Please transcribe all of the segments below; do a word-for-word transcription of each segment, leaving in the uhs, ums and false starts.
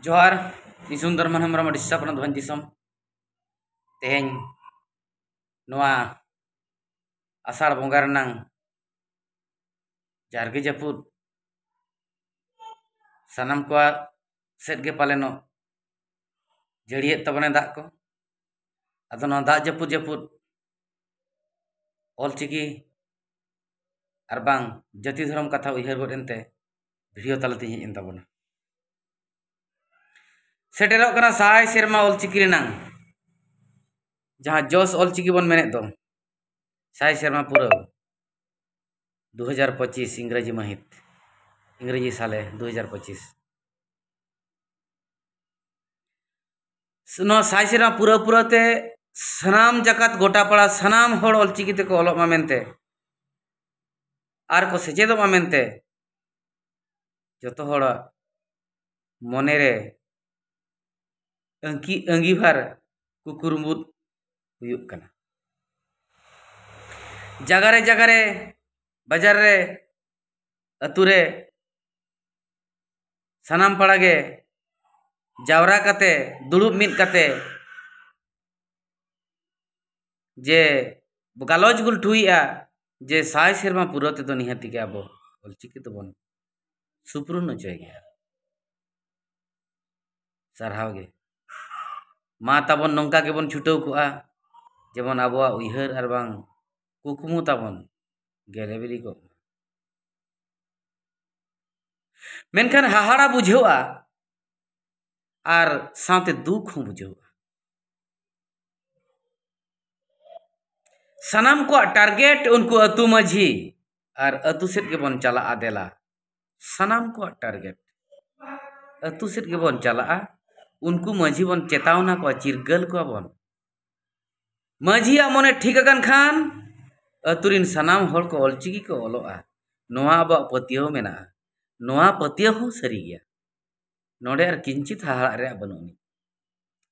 ᱡᱚᱦᱟᱨ, ᱤᱧ ᱥᱩᱱᱫᱚᱨ ᱢᱳᱦᱚᱱ ᱦᱮᱢᱵᱨᱚᱢ, ᱳᱰᱤᱥᱟ ᱯᱚᱱᱚᱛ ᱵᱷᱚᱸᱡᱽ ᱫᱤᱥᱚᱢ᱾ ᱛᱮᱦᱮᱧ ᱱᱚᱣᱟ ᱟᱥᱟᱲ ᱵᱚᱸᱜᱟ ᱨᱮᱱᱟᱝ ᱡᱟᱨᱜᱮ ᱡᱟᱹᱯᱩᱫ ᱥᱟᱱᱟᱢ ᱠᱚᱣᱟᱜ ᱥᱮᱫ ᱜᱮ ᱯᱟᱞᱮᱱᱚᱜ ᱡᱟᱹᱲᱤᱭᱮᱫ ᱛᱟᱵᱚᱱᱟᱭ ᱫᱟᱜ ᱠᱚ᱾ ᱟᱫᱚ ᱱᱚᱣᱟ ᱫᱟᱜ ᱡᱟᱹᱯᱩᱫ ᱡᱟᱹᱯᱩᱫ ᱚᱞᱪᱤᱠᱤ ᱟᱨ ᱵᱟᱝ ᱡᱟᱹᱛᱤ ᱫᱷᱚᱨᱚᱢ ᱠᱟᱛᱷᱟ ᱩᱭᱦᱟᱹᱨ ᱜᱚᱫ ᱮᱱᱛᱮ ᱵᱷᱤᱰᱤᱭᱳ ᱛᱟᱞᱟᱛᱮᱧ ᱦᱮᱡ ᱮᱱ ᱛᱟᱵᱚᱱᱟ᱾ ᱥᱮᱴᱮᱨᱚᱜ ᱠᱟᱱᱟ ᱥᱟᱭ ᱥᱮᱨᱢᱟ ᱚᱞᱪᱤᱠᱤ ᱨᱮᱱᱟᱝ, ᱡᱟᱦᱟᱸ ᱡᱚᱥ ᱚᱞᱪᱤᱠᱤ ᱵᱚᱱ ᱢᱮᱱᱮᱫ ᱫᱚ, ᱥᱟᱭ ᱥᱮᱨᱢᱟ ᱯᱩᱨᱟᱹᱣ ᱫᱩ ᱦᱟᱡᱟᱨ ᱯᱚᱸᱪᱤᱥ ᱤᱝᱨᱮᱡᱤ ᱢᱟᱹᱦᱤᱛ, ᱤᱝᱨᱮᱡᱤ ᱥᱟᱞᱮ ᱫᱩ ᱦᱟᱡᱟᱨ ᱯᱚᱸᱪᱤᱥ᱾ ᱱᱚᱣᱟ ᱥᱟᱭ ᱥᱮᱨᱢᱟ ᱯᱩᱨᱟᱹᱣ ᱯᱩᱨᱟᱹᱣ ᱛᱮ ᱥᱟᱱᱟᱢ ᱡᱟᱠᱟᱛ ᱜᱚᱴᱟ ᱯᱟᱲᱟ ᱥᱟᱱᱟᱢ ᱦᱚᱲ ᱚᱞᱪᱤᱠᱤ ᱛᱮᱠᱚ ᱚᱞᱚᱜ ᱢᱟ ᱢᱮᱱᱛᱮ ᱟᱨ ᱠᱚ ᱥᱮᱪᱮᱫᱚᱜ ᱢᱟ ᱢᱮᱱᱛᱮ ᱡᱚᱛᱚ ᱦᱚᱲᱟᱜ ᱢᱚᱱᱮᱨᱮ ᱟᱹᱝᱠᱤ-, ᱟᱹᱝᱜᱤᱵᱷᱟᱨ ᱠᱩᱠᱩᱨᱢᱩᱫ ᱦᱩᱭᱩᱜ ᱠᱟᱱᱟ᱾ ᱡᱟᱜᱟ ᱨᱮ, ᱡᱟᱜᱟ ᱨᱮ, ᱵᱟᱡᱟᱨ ᱨᱮ, ᱟᱹᱛᱩ ᱨᱮ, ᱥᱟᱱᱟᱢ ᱯᱟᱲᱟ ᱜᱮ ᱡᱟᱣᱨᱟ ᱠᱟᱛᱮ, ᱫᱩᱲᱩᱵ ᱢᱤᱫ ᱠᱟᱛᱮ ᱡᱮ ᱜᱟᱞᱚᱪ ᱜᱩᱞᱴᱷᱩᱭᱮᱜᱼᱟ ᱡᱮ ᱥᱟᱭ ᱥᱮᱨᱢᱟ ᱯᱩᱨᱟᱹᱣ ᱛᱮᱫᱚ ᱱᱤᱦᱟᱹᱛᱤ ᱜᱮ ᱟᱵᱚ ᱚᱞᱪᱤᱠᱤ ᱫᱚᱵᱚᱱ ᱥᱩᱯᱨᱩᱱ ᱦᱚᱪᱚᱭ ᱜᱮᱭᱟ᱾ ᱥᱟᱨᱦᱟᱣ ᱜᱮ᱾ ᱢᱟ ᱛᱟᱵᱚᱱ ᱱᱚᱝᱠᱟ ᱜᱮᱵᱚᱱ ᱪᱷᱩᱴᱟᱹᱣ ᱠᱚᱜᱼᱟ, ᱡᱮᱢᱚᱱ ᱟᱵᱚᱣᱟᱜ ᱩᱭᱦᱟᱹᱨ ᱟᱨ ᱵᱟᱝ ᱠᱩᱠᱢᱩ ᱛᱟᱵᱚᱱ ᱜᱮᱞᱮ ᱵᱤᱞᱤ ᱠᱚᱜ ᱢᱟ᱾ ᱢᱮᱱᱠᱷᱟᱱ ᱦᱟᱦᱟᱲᱟ ᱵᱩᱡᱷᱟᱹᱣᱜᱼᱟ ᱟᱨ ᱥᱟᱶᱛᱮ ᱫᱩᱠ ᱦᱚᱸ ᱵᱩᱡᱷᱟᱹᱣᱜᱼᱟ᱾ ᱥᱟᱱᱟᱢ ᱠᱚᱣᱟᱜ ᱴᱟᱨᱜᱮᱴ ᱩᱱᱠᱩ ᱟᱹᱛᱩ ᱢᱟᱹᱡᱷᱤ ᱟᱨ ᱟᱹᱛᱩ ᱥᱮᱫ ᱜᱮᱵᱚᱱ ᱪᱟᱞᱟᱜᱼᱟ ᱫᱮᱞᱟ᱾ ᱥᱟᱱᱟᱢ ᱠᱚᱣᱟᱜ ᱴᱟᱨᱜᱮᱴ ᱟᱹᱛᱩ ᱥᱮᱫ ᱜᱮᱵᱚᱱ ᱪᱟᱞᱟᱜᱼᱟ, ᱩᱱᱠᱩ ᱢᱟᱹᱡᱷᱤ ᱵᱚᱱ ᱪᱮᱛᱟᱣᱱᱟ ᱠᱚᱣᱟ, ᱪᱤᱨᱜᱟᱹᱞ ᱠᱚᱣᱟ ᱵᱚᱱ᱾ ᱢᱟᱹᱡᱷᱤᱭᱟᱜ ᱢᱚᱱᱮ ᱴᱷᱤᱠ ᱟᱠᱟᱱ ᱠᱷᱟᱱ ᱟᱹᱛᱩ ᱨᱤᱱ ᱥᱟᱱᱟᱢ ᱦᱚᱲ ᱠᱚ ᱚᱞᱪᱤᱠᱤ ᱠᱚ ᱚᱞᱚᱜᱼᱟ᱾ ᱱᱚᱣᱟ ᱟᱵᱚᱣᱟᱜ ᱯᱟᱹᱛᱭᱟᱹᱣ ᱢᱮᱱᱟᱜᱼᱟ᱾ ᱱᱚᱣᱟ ᱯᱟᱹᱛᱭᱟᱹᱣ ᱦᱚᱸ ᱥᱟᱹᱨᱤ ᱜᱮᱭᱟ᱾ ᱱᱚᱰᱮ ᱟᱨ ᱠᱤᱧᱪᱤᱛ ᱦᱟᱦᱟᱲᱟᱜ ᱨᱮᱭᱟᱜ ᱵᱟᱹᱱᱩᱜ ᱟᱹᱱᱤᱡ᱾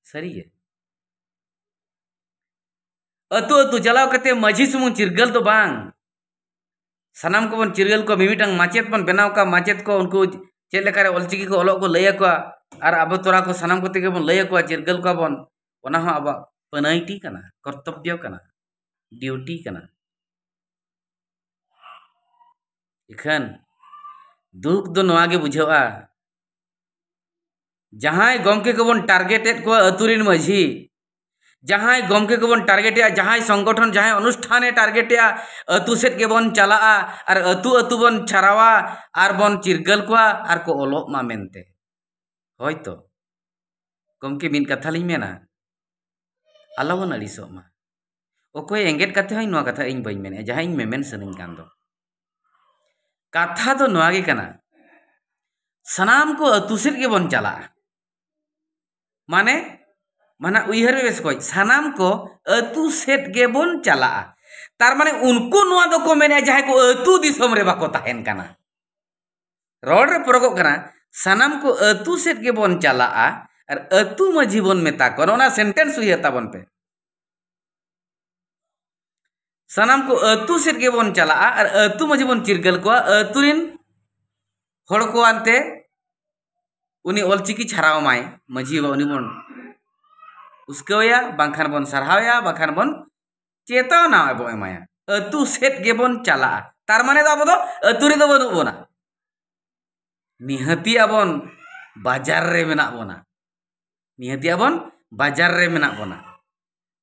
ᱥᱟᱹᱨᱤ ᱜᱮ᱾ ᱟᱹᱛᱩ ᱟᱹᱛᱩ ᱪᱟᱞᱟᱣ ᱠᱟᱛᱮ ᱢᱟᱹᱡᱷᱤ ᱥᱩᱢᱩᱝ ᱪᱤᱨᱜᱟᱹᱞ ᱫᱚ ᱵᱟᱝ, ᱥᱟᱱᱟᱢ ᱠᱚᱵᱚᱱ ᱪᱤᱨᱜᱟᱹᱞ ᱠᱚᱣᱟ᱾ ᱢᱤᱢᱤᱫᱴᱟᱝ ᱢᱟᱪᱮᱫ ᱵᱚᱱ ᱵᱮᱱᱟᱣ ᱠᱚᱣᱟ, ᱢᱟᱪᱮᱫ ᱠᱚ ᱩᱱᱠᱩ ᱪᱮᱫ ᱞᱮᱠᱟᱨᱮ ᱚᱞᱪᱤᱠᱤ ᱠᱚ ᱚᱞᱚᱜ ᱠᱚ ᱞᱟᱹᱭ ᱟᱠᱚᱣᱟ, ᱟᱨ ᱟᱵᱚ ᱛᱚᱨᱟ ᱠᱚ ᱥᱟᱱᱟᱢ ᱠᱚᱛᱮ ᱜᱮᱵᱚᱱ ᱞᱟᱹᱭ ᱟᱠᱚᱣᱟ, ᱪᱤᱨᱜᱟᱹᱞ ᱠᱚᱣᱟ ᱵᱚᱱ, ᱚᱱᱟ ᱦᱚᱸ ᱟᱵᱚᱣᱟᱜ ᱯᱟᱹᱱᱟᱹᱭᱴᱤ ᱠᱟᱱᱟ, ᱠᱚᱨᱛᱚᱵᱽᱵᱚ ᱠᱟᱱᱟ, ᱰᱤᱭᱩᱴᱤ ᱠᱟᱱᱟ᱾ ᱤᱠᱷᱟᱹᱱ ᱫᱩᱠ ᱫᱚ ᱱᱚᱣᱟ ᱜᱮ ᱵᱩᱡᱷᱟᱹᱜᱼᱟ, ᱡᱟᱦᱟᱸᱭ ᱜᱚᱢᱠᱮ ᱠᱚᱵᱚᱱ ᱴᱟᱨᱜᱮᱴ ᱮᱫ ᱠᱚᱣᱟ, ᱟᱹᱛᱩ ᱨᱤᱱ ᱢᱟᱹᱡᱷᱤ, ᱡᱟᱦᱟᱸᱭ ᱜᱚᱢᱠᱮ ᱠᱚᱵᱚᱱ ᱴᱟᱨᱜᱮᱴ ᱮᱫᱼᱟ, ᱡᱟᱦᱟᱸᱭ ᱥᱚᱝᱜᱚᱴᱷᱚᱱ, ᱡᱟᱦᱟᱸᱭ ᱚᱱᱩᱥᱴᱷᱟᱱᱮ ᱴᱟᱨᱜᱮᱴ ᱮᱫᱼᱟ, ᱟᱹᱛᱩ ᱥᱮᱫ ᱜᱮᱵᱚᱱ ᱪᱟᱞᱟᱜᱼᱟ ᱟᱨ ᱟᱹᱛᱩ ᱟᱹᱛᱩ ᱵᱚᱱ ᱪᱷᱟᱨᱟᱣᱟ ᱟᱨ ᱵᱚᱱ ᱪᱤᱨᱜᱟᱹᱞ ᱠᱚᱣᱟ ᱟᱨ ᱠᱚ ᱚᱞᱚᱜ ᱢᱟ ᱢᱮᱱᱛᱮ᱾ ᱦᱳᱭᱛᱚ ᱜᱚᱢᱠᱮ, ᱢᱤᱫ ᱠᱟᱛᱷᱟ ᱞᱤᱧ ᱢᱮᱱᱟ, ᱟᱞᱚ ᱵᱚᱱ ᱟᱹᱲᱤᱥᱚᱜ ᱢᱟ᱾ ᱚᱠᱚᱭ ᱮᱸᱜᱮᱫ ᱠᱟᱛᱮ ᱦᱚᱸ ᱤᱧ ᱱᱚᱣᱟ ᱠᱟᱛᱷᱟ ᱤᱧ ᱵᱟᱹᱧ ᱢᱮᱱᱮᱫᱼᱟ, ᱡᱟᱦᱟᱸ ᱤᱧ ᱢᱮᱢᱮᱱ ᱥᱟᱱᱟᱧ ᱠᱟᱱ ᱫᱚ᱾ ᱠᱟᱛᱷᱟ ᱫᱚ ᱱᱚᱣᱟ ᱜᱮ ᱠᱟᱱᱟ, ᱥᱟᱱᱟᱢ ᱠᱚ ᱟᱹᱛᱩ ᱥᱮᱫ ᱜᱮᱵᱚᱱ ᱪᱟᱞᱟᱜᱼᱟ᱾ ᱢᱟᱱᱮ, ᱢᱟᱱᱮ ᱩᱭᱦᱟᱹᱨ ᱢᱮ ᱵᱮᱥ ᱠᱚᱡ, ᱥᱟᱱᱟᱢ ᱠᱚ ᱟᱹᱛᱩ ᱥᱮᱫ ᱜᱮᱵᱚᱱ ᱪᱟᱞᱟᱜᱼᱟ᱾ ᱛᱟᱨ ᱢᱟᱱᱮ ᱩᱱᱠᱩ ᱱᱚᱣᱟ ᱫᱚᱠᱚ ᱢᱮᱱᱮᱫᱼᱟ, ᱡᱟᱦᱟᱸᱭ ᱠᱚ ᱟᱹᱛᱩ ᱫᱤᱥᱚᱢ ᱨᱮ ᱵᱟᱠᱚ ᱛᱟᱦᱮᱱ ᱠᱟᱱᱟ᱾ ᱨᱚᱲ ᱨᱮ ᱯᱚᱨᱚᱜᱚᱜ ᱠᱟᱱᱟ, ᱥᱟᱱᱟᱢ ᱠᱚ ᱟᱹᱛᱩ ᱥᱮᱫ ᱜᱮᱵᱚᱱ ᱪᱟᱞᱟᱜᱼᱟ ᱟᱨ ᱟᱹᱛᱩ ᱢᱟᱹᱡᱷᱤ ᱵᱚᱱ ᱢᱮᱛᱟ ᱠᱚᱣᱟ᱾ ᱱᱚᱜᱼᱚ ᱱᱟ ᱥᱮᱱᱴᱮᱱᱥ ᱩᱭᱦᱟᱹᱨ ᱛᱟᱵᱚᱱ ᱯᱮ᱾ ᱥᱟᱱᱟᱢ ᱠᱚ ᱟᱹᱛᱩ ᱥᱮᱫ ᱜᱮᱵᱚᱱ ᱪᱟᱞᱟᱜᱼᱟ ᱟᱨ ᱟᱹᱛᱩ ᱢᱟᱹᱡᱷᱤ ᱵᱚᱱ ᱪᱤᱨᱜᱟᱹᱞ ᱠᱚᱣᱟ, ᱟᱹᱛᱩ ᱨᱤᱱ ᱦᱚᱲ ᱠᱚ ᱟᱱᱛᱮ ᱩᱱᱤ ᱚᱞᱪᱤᱠᱤ ᱪᱷᱟᱨᱟᱣ ᱢᱟᱭ, ᱢᱟᱹᱡᱷᱤ ᱵᱟᱵᱟ ᱩᱱᱤ ᱵᱚᱱ ᱩᱥᱠᱟᱹᱣᱮᱭᱟ, ᱵᱟᱝᱠᱷᱟᱱ ᱵᱚᱱ ᱥᱟᱨᱦᱟᱣᱮᱭᱟ, ᱵᱟᱝᱠᱷᱟᱱ ᱵᱚᱱ ᱪᱮᱛᱟᱣᱱᱟ ᱵᱚ ᱮᱢᱟᱭᱟ᱾ ᱟᱹᱛᱩ ᱥᱮᱫ ᱜᱮᱵᱚᱱ ᱪᱟᱞᱟᱜᱼᱟ, ᱛᱟᱨ ᱢᱟᱱᱮ ᱫᱚ ᱟᱵᱚ ᱫᱚ ᱟᱹᱛᱩ ᱨᱮᱫᱚ ᱵᱟᱹᱱᱩᱜ ᱵᱚᱱᱟ᱾ ᱱᱤᱦᱟᱹᱛᱤ ᱟᱵᱚᱱ ᱵᱟᱡᱟᱨ ᱨᱮ ᱢᱮᱱᱟᱜ ᱵᱚᱱᱟ, ᱱᱤᱦᱟᱹᱛᱤ ᱟᱵᱚᱱ ᱵᱟᱡᱟᱨ ᱨᱮ ᱢᱮᱱᱟᱜ ᱵᱚᱱᱟ᱾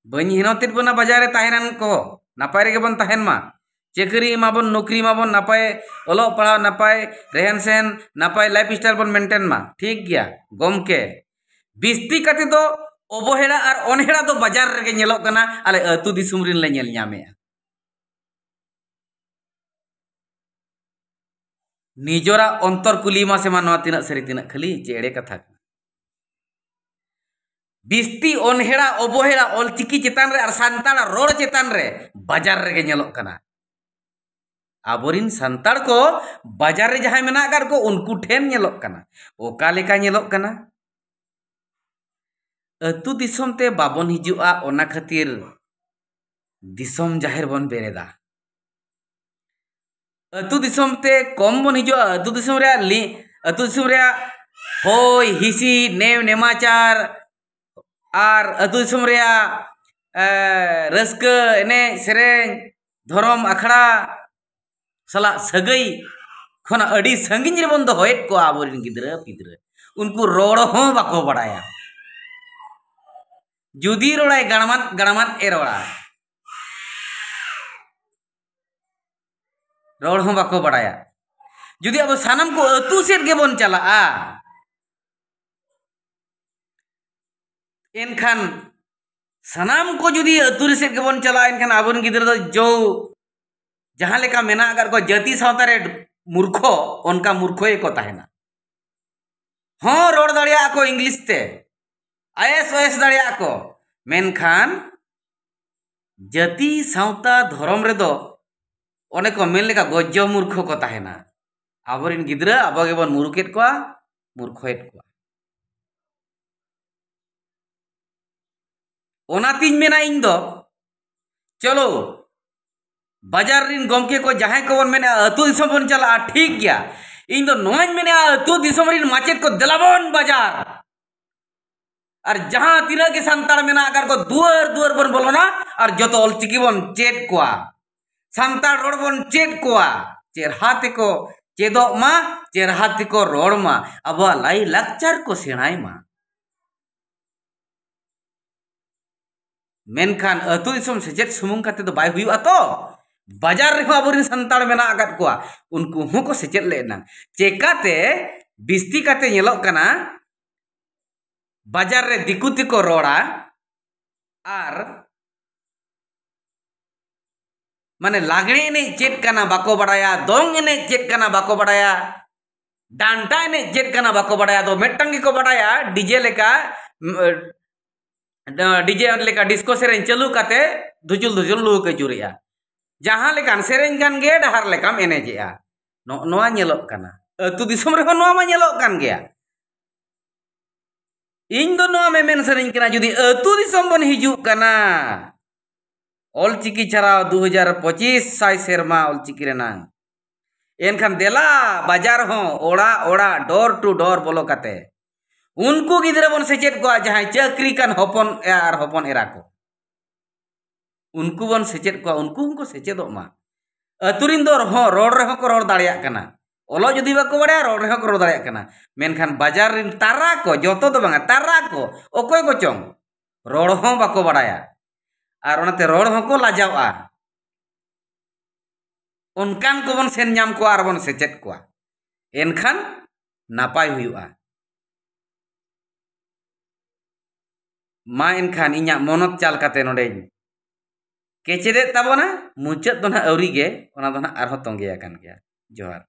ᱵᱟᱹᱧ ᱦᱮᱱᱚᱛᱮᱫ ᱵᱚᱱᱟ ᱵᱟᱡᱟᱨ ᱨᱮ ᱛᱟᱦᱮᱱᱟᱱ ᱠᱚ, ᱱᱟᱯᱟᱭ ᱨᱮᱜᱮ ᱵᱚᱱ ᱛᱟᱦᱮᱱ ᱢᱟ, ᱪᱟᱹᱠᱨᱤ ᱮᱢᱟᱵᱚᱱ, ᱱᱚᱠᱨᱤ ᱮᱢᱟᱵᱚᱱ, ᱱᱟᱯᱟᱭ ᱚᱞᱚᱜ ᱯᱟᱲᱦᱟᱣ, ᱱᱟᱯᱟᱭ ᱨᱮᱦᱮᱱ ᱥᱮᱦᱮᱱ, ᱱᱟᱯᱟᱭ ᱞᱟᱭᱤᱯᱷ ᱥᱴᱟᱭᱤᱞ ᱵᱚᱱ ᱢᱮᱱᱴᱮᱱ ᱢᱟ᱾ ᱴᱷᱤᱠ ᱜᱮᱭᱟ ᱜᱚᱢᱠᱮ, ᱵᱤᱥᱛᱤ ᱠᱟᱛᱮ ᱫᱚ ᱚᱵᱚᱦᱮᱲᱟ ᱟᱨ ᱚᱱᱦᱮᱲᱟ ᱫᱚ ᱵᱟᱡᱟᱨ ᱨᱮᱜᱮ ᱧᱮᱞᱚᱜ ᱠᱟᱱᱟ, ᱟᱞᱮ ᱟᱹᱛᱩ ᱫᱤᱥᱚᱢ ᱨᱮᱱ ᱞᱮ ᱧᱮᱞ ᱧᱟᱢᱮᱜᱼᱟ᱾ ᱱᱤᱡᱚᱨᱟᱜ ᱚᱱᱛᱚᱨ ᱠᱩᱞᱤ ᱢᱟᱥᱮ ᱢᱟ, ᱱᱚᱣᱟ ᱛᱤᱱᱟᱹᱜ ᱥᱟᱹᱨᱤ ᱛᱤᱱᱟᱹᱜ ᱠᱷᱟᱹᱞᱤ ᱪᱮ ᱮᱲᱮ ᱠᱟᱛᱷᱟ ᱠᱟᱱᱟ? ᱵᱤᱥᱛᱤ ᱚᱱᱦᱮᱲᱟ ᱚᱵᱚᱦᱮᱲᱟ ᱚᱞᱪᱤᱠᱤ ᱪᱮᱛᱟᱱ ᱨᱮ ᱟᱨ ᱥᱟᱱᱛᱟᱲ ᱨᱚᱲ ᱪᱮᱛᱟᱱ ᱨᱮ ᱵᱟᱡᱟᱨ ᱨᱮᱜᱮ ᱧᱮᱞᱚᱜ ᱠᱟᱱᱟ᱾ ᱟᱵᱚᱨᱤᱱ ᱥᱟᱱᱛᱟᱲ ᱠᱚ ᱵᱟᱡᱟᱨ ᱨᱮ ᱡᱟᱦᱟᱸᱭ ᱢᱮᱱᱟᱜ ᱟᱠᱟᱫ ᱠᱚ, ᱩᱱᱠᱩ ᱴᱷᱮᱱ ᱧᱮᱞᱚᱜ ᱠᱟᱱᱟ᱾ ᱚᱠᱟ ᱞᱮᱠᱟ ᱧᱮᱞᱚᱜ ᱠᱟᱱᱟ? ᱟᱹᱛᱩ ᱫᱤᱥᱚᱢ ᱛᱮ ᱵᱟᱵᱚᱱ ᱦᱤᱡᱩᱜᱼᱟ, ᱚᱱᱟ ᱠᱷᱟᱹᱛᱤᱨ ᱫᱤᱥᱚᱢ ᱡᱟᱦᱮᱨ ᱵᱚᱱ ᱵᱮᱨᱮᱫᱟ᱾ ᱟᱹᱛᱩ ᱫᱤᱥᱚᱢ ᱛᱮ ᱠᱚᱢ ᱵᱚᱱ ᱦᱤᱡᱩᱜᱼᱟ, ᱟᱹᱛᱩ ᱫᱤᱥᱚᱢ ᱨᱮᱭᱟᱜ ᱞᱤ-, ᱟᱹᱛᱩ ᱫᱤᱥᱚᱢ ᱨᱮᱭᱟᱜ ᱦᱳᱭ ᱦᱤᱸᱥᱤᱫ, ᱱᱮᱣ ᱱᱮᱢᱟᱪᱟᱨ ᱟᱨ ᱟᱹᱛᱩ ᱫᱤᱥᱚᱢ ᱨᱮᱭᱟᱜ, ᱮ, ᱨᱟᱹᱥᱠᱟᱹ, ᱮᱱᱮᱡ ᱥᱮᱨᱮᱧ, ᱫᱷᱚᱨᱚᱢ ᱟᱠᱷᱲᱟ ᱥᱟᱞᱟᱜ ᱥᱟᱹᱜᱟᱹᱭ ᱠᱷᱚᱱᱟᱜ ᱟᱹᱰᱤ ᱥᱟᱺᱜᱤᱧ ᱨᱮᱵᱚᱱ ᱫᱚᱦᱚᱭᱮᱫ ᱠᱚᱣᱟ ᱟᱵᱚᱨᱮᱱ ᱜᱤᱫᱽᱨᱟᱹ ᱯᱤᱫᱽᱨᱟᱹ᱾ ᱩᱱᱠᱩ ᱨᱚᱲ ᱦᱚᱸ ᱵᱟᱠᱚ ᱵᱟᱲᱟᱭᱟ᱾ ᱡᱩᱫᱤ ᱨᱚᱲᱟᱭ ᱜᱟᱲᱢᱟᱫ ᱜᱟᱲᱢᱟᱫ ᱮ ᱨᱚᱲᱟ, ᱨᱚᱲ ᱦᱚᱸ ᱵᱟᱠᱚ ᱵᱟᱲᱟᱭᱟ᱾ ᱡᱩᱫᱤ ᱟᱵᱚ ᱥᱟᱱᱟᱢ ᱠᱚ ᱟᱹᱛᱩ ᱥᱮᱫ ᱜᱮᱵᱚᱱ ᱪᱟᱞᱟᱜᱼᱟ, ᱮᱱᱠᱷᱟᱱ ᱥᱟᱱᱟᱢ ᱠᱚ ᱡᱩᱫᱤ ᱟᱹᱛᱩ ᱨᱮ ᱥᱮᱫ ᱜᱮᱵᱚᱱ ᱪᱟᱞᱟᱜᱼᱟ, ᱮᱱᱠᱷᱟᱱ ᱟᱵᱚᱨᱮᱱ ᱜᱤᱫᱽᱨᱟᱹ ᱫᱚ ᱡᱚ ᱡᱟᱦᱟᱸ ᱞᱮᱠᱟ ᱢᱮᱱᱟᱜ ᱟᱠᱟᱫ ᱠᱚᱣᱟ ᱡᱟᱹᱛᱤ ᱥᱟᱶᱛᱟ ᱨᱮ ᱢᱩᱨᱠᱷᱚ, ᱚᱱᱠᱟ ᱢᱩᱨᱠᱷᱚ ᱜᱮᱠᱚ ᱛᱟᱦᱮᱱᱟ᱾ ᱦᱚᱸ, ᱨᱚᱲ ᱫᱟᱲᱮᱭᱟᱜᱼᱟ ᱠᱚ ᱤᱝᱞᱤᱥ ᱛᱮ, ᱟᱭᱮᱥ ᱳᱭᱮᱥ ᱫᱟᱲᱮᱭᱟᱜᱼᱟ ᱠᱚ, ᱢᱮᱱᱠᱷᱟᱱ ᱡᱟᱹᱛᱤ ᱥᱟᱶᱛᱟ ᱫᱷᱚᱨᱚᱢ ᱨᱮᱫᱚ ᱚᱱᱮ ᱠᱚ ᱢᱮᱱ ᱞᱮᱠᱟ ᱜᱚᱡᱡᱚ ᱢᱩᱨᱠᱷᱚ ᱠᱚ ᱛᱟᱦᱮᱱᱟ᱾ ᱟᱵᱚᱨᱮᱱ ᱜᱤᱫᱽᱨᱟᱹ ᱟᱵᱚ ᱜᱮᱵᱚᱱ ᱢᱩᱨᱩᱠᱮᱫ ᱠᱚᱣᱟ, ᱢᱩᱨᱠᱷᱚᱭᱮᱫ ᱠᱚᱣᱟ᱾ ᱚᱱᱟᱛᱤᱧ ᱢᱮᱱᱟ ᱤᱧ ᱫᱚ, ᱪᱚᱞᱚ, ᱵᱟᱡᱟᱨ ᱨᱤᱱ ᱜᱚᱢᱠᱮ ᱠᱚ ᱡᱟᱦᱟᱸᱭ ᱠᱚᱵᱚᱱ ᱢᱮᱱᱮᱫᱼᱟ ᱟᱹᱛᱩ ᱫᱤᱥᱚᱢ ᱵᱚᱱ ᱪᱟᱞᱟᱜᱼᱟ, ᱴᱷᱤᱠ ᱜᱮᱭᱟ᱾ ᱤᱧ ᱫᱚ ᱱᱚᱣᱟᱧ ᱢᱮᱱᱮᱫᱼᱟ, ᱟᱹᱛᱩ ᱫᱤᱥᱚᱢ ᱨᱤᱱ ᱢᱟᱪᱮᱫ ᱠᱚ ᱫᱮᱞᱟ ᱵᱚᱱ ᱵᱟᱡᱟᱨ᱾ ᱟᱨ ᱡᱟᱦᱟᱸ ᱛᱤᱱᱟᱹᱜ ᱜᱮ ᱥᱟᱱᱛᱟᱲ ᱢᱮᱱᱟᱜ ᱟᱠᱟᱫ ᱠᱚ, ᱫᱩᱣᱟᱹᱨ ᱫᱩᱣᱟᱹᱨ ᱵᱚᱱ ᱵᱚᱞᱚᱱᱟ ᱟᱨ ᱡᱚᱛᱚ ᱚᱞᱪᱤᱠᱤ ᱵᱚᱱ ᱪᱮᱫ ᱠᱚᱣᱟ᱾ ᱥᱟᱱᱛᱟᱲ ᱨᱚᱲ ᱵᱚᱱ ᱪᱮᱫ ᱠᱚᱣᱟ, ᱪᱮᱨᱦᱟ ᱛᱮᱠᱚ ᱪᱮᱫᱚᱜ ᱢᱟ, ᱪᱮᱨᱦᱟ ᱛᱮᱠᱚ ᱨᱚᱲ ᱢᱟ, ᱟᱵᱚᱣᱟᱜ ᱞᱟᱭ ᱞᱟᱠᱪᱟᱨ ᱠᱚ ᱥᱮᱬᱟᱭ ᱢᱟ᱾ ᱢᱮᱱᱠᱷᱟᱱ ᱟᱹᱛᱩ ᱫᱤᱥᱚᱢ ᱥᱮᱪᱮᱫ ᱥᱩᱢᱩᱝ ᱠᱟᱛᱮ ᱫᱚ ᱵᱟᱭ ᱦᱩᱭᱩᱜᱼᱟ ᱛᱚ᱾ ᱵᱟᱡᱟᱨ ᱨᱮᱦᱚᱸ ᱟᱵᱚᱨᱮᱱ ᱥᱟᱱᱛᱟᱲ ᱢᱮᱱᱟᱜ ᱟᱠᱟᱫ ᱠᱚᱣᱟ, ᱩᱱᱠᱩ ᱦᱚᱸᱠᱚ ᱥᱮᱪᱮᱫ ᱞᱮᱫ ᱮᱱᱟ᱾ ᱪᱮᱠᱟᱛᱮ ᱵᱤᱥᱛᱤ ᱠᱟᱛᱮ ᱧᱮᱞᱚᱜ ᱠᱟᱱᱟ, ᱵᱟᱡᱟᱨ ᱨᱮ ᱫᱤᱠᱩ ᱛᱮᱠᱚ ᱨᱚᱲᱟ ᱟᱨ ᱢᱟᱱᱮ ᱞᱟᱜᱽᱲᱮ ᱮᱱᱮᱡ ᱪᱮᱫ ᱠᱟᱱᱟ ᱵᱟᱠᱚ ᱵᱟᱲᱟᱭᱟ, ᱫᱚᱝ ᱮᱱᱮᱡ ᱪᱮᱫ ᱠᱟᱱᱟ ᱵᱟᱠᱚ ᱵᱟᱲᱟᱭᱟ, ᱰᱟᱱᱴᱟ ᱮᱱᱮᱡ ᱪᱮᱫ ᱠᱟᱱᱟ ᱵᱟᱠᱚ ᱵᱟᱲᱟᱭᱟ᱾ ᱫᱚ ᱢᱤᱫᱴᱟᱝ ᱜᱮᱠᱚ ᱵᱟᱲᱟᱭᱟ, ᱰᱤᱡᱮ ᱞᱮᱠᱟ, ᱰᱤᱡᱮ ᱞᱮᱠᱟ ᱰᱤᱥᱠᱳ ᱥᱮᱨᱮᱧ ᱪᱟᱹᱞᱩ ᱠᱟᱛᱮ ᱫᱩᱪᱩᱞ ᱫᱩᱪᱩᱞ ᱞᱩᱦᱩᱠ ᱟᱹᱪᱩᱨᱮᱜᱼᱟ᱾ ᱡᱟᱦᱟᱸ ᱞᱮᱠᱟᱱ ᱥᱮᱨᱮᱧ ᱠᱟᱱ ᱜᱮ, ᱰᱟᱦᱟᱨ ᱞᱮᱠᱟᱢ ᱮᱱᱮᱡᱮᱜᱼᱟ᱾ ᱱᱚᱜᱼᱚ ᱱᱚᱣᱟ ᱧᱮᱞᱚᱜ ᱠᱟᱱᱟ᱾ ᱟᱹᱛᱩ ᱫᱤᱥᱚᱢ ᱨᱮᱦᱚᱸ ᱱᱚᱣᱟ ᱢᱟ ᱧᱮᱞᱚᱜ ᱠᱟᱱ ᱜᱮᱭᱟ᱾ ᱤᱧ ᱫᱚ ᱱᱚᱣᱟ ᱢᱮᱢᱮᱱ ᱥᱟᱱᱟᱧ ᱠᱟᱱᱟ, ᱡᱩᱫᱤ ᱟᱹᱛᱩ ᱫᱤᱥᱚᱢ ᱵᱚᱱ ᱦᱤᱡᱩᱜ ᱠᱟᱱᱟ, ᱚᱞᱪᱤᱠᱤ ᱪᱷᱟᱨᱟᱣ ᱫᱩ ᱦᱟᱡᱟᱨ ᱯᱚᱸᱪᱤᱥ ᱥᱟᱭ ᱥᱮᱨᱢᱟ ᱚᱞᱪᱤᱠᱤ ᱨᱮᱱᱟᱝ, ᱮᱱᱠᱷᱟᱱ ᱫᱮᱞᱟ ᱵᱟᱡᱟᱨ ᱦᱚᱸ ᱚᱲᱟᱜ ᱚᱲᱟᱜ door to door ᱵᱚᱞᱚ ᱠᱟᱛᱮ ᱩᱱᱠᱩ ᱜᱤᱫᱽᱨᱟᱹ ᱵᱚᱱ ᱥᱮᱪᱮᱫ ᱠᱚᱣᱟ, ᱡᱟᱦᱟᱸᱭ ᱪᱟᱹᱠᱨᱤ ᱠᱟᱱ ᱦᱚᱯᱚᱱ ᱮᱨᱟ ᱟᱨ ᱦᱚᱯᱚᱱ ᱮᱨᱟ ᱠᱚ, ᱩᱱᱠᱩ ᱵᱚᱱ ᱥᱮᱪᱮᱫ ᱠᱚᱣᱟ, ᱩᱱᱠᱩ ᱦᱚᱸᱠᱚ ᱥᱮᱪᱮᱫᱚᱜ ᱢᱟ᱾ ᱟᱹᱛᱩ ᱨᱤᱱ ᱫᱚ ᱨᱚᱲ ᱨᱮᱦᱚᱸ ᱠᱚ ᱨᱚᱲ ᱫᱟᱲᱮᱭᱟᱜ ᱠᱟᱱᱟ, ᱚᱞᱚᱜ ᱡᱩᱫᱤ ᱵᱟᱠᱚ ᱵᱟᱲᱟᱭᱟ, ᱨᱚᱲ ᱨᱮᱦᱚᱸ ᱠᱚ ᱨᱚᱲ ᱫᱟᱲᱮᱭᱟᱜ ᱠᱟᱱᱟ᱾ ᱢᱮᱱᱠᱷᱟᱱ ᱵᱟᱡᱟᱨ ᱨᱤᱱ ᱛᱟᱨᱟ ᱠᱚ, ᱡᱚᱛᱚ ᱫᱚ ᱵᱟᱝᱟ, ᱛᱟᱨᱟ ᱠᱚ, ᱚᱠᱚᱭ ᱠᱚᱪᱚᱝ ᱨᱚᱲ ᱦᱚᱸ ᱵᱟᱠᱚ ᱵᱟᱲᱟᱭᱟ, ᱟᱨ ᱚᱱᱟᱛᱮ ᱨᱚᱲ ᱦᱚᱸᱠᱚ ᱞᱟᱡᱟᱣᱼᱟ᱾ ᱚᱱᱠᱟᱱ ᱠᱚᱵᱚᱱ ᱥᱮᱱ ᱧᱟᱢ ᱠᱚᱣᱟ ᱟᱨ ᱵᱚᱱ ᱥᱮᱪᱮᱫ ᱠᱚᱣᱟ, ᱮᱱᱠᱷᱟᱱ ᱱᱟᱯᱟᱭ ᱦᱩᱭᱩᱜᱼᱟ᱾ ᱢᱟ ᱮᱱᱠᱷᱟᱱ ᱤᱧᱟᱹᱜ ᱢᱚᱱᱚᱛ ᱪᱟᱞ ᱠᱟᱛᱮ ᱱᱚᱰᱮᱧ ᱠᱮᱪᱮᱫᱮᱫ ᱛᱟᱵᱚᱱᱟ᱾ ᱢᱩᱪᱟᱹᱫ ᱫᱚ ᱱᱟᱦᱟᱜ ᱟᱹᱣᱨᱤ ᱜᱮ, ᱚᱱᱟ ᱫᱚ ᱱᱟᱦᱟᱜ ᱟᱨᱦᱚᱸ ᱛᱚᱸᱜᱮ ᱟᱠᱟᱱ ᱜᱮᱭᱟ᱾ ᱡᱚᱦᱟᱨ᱾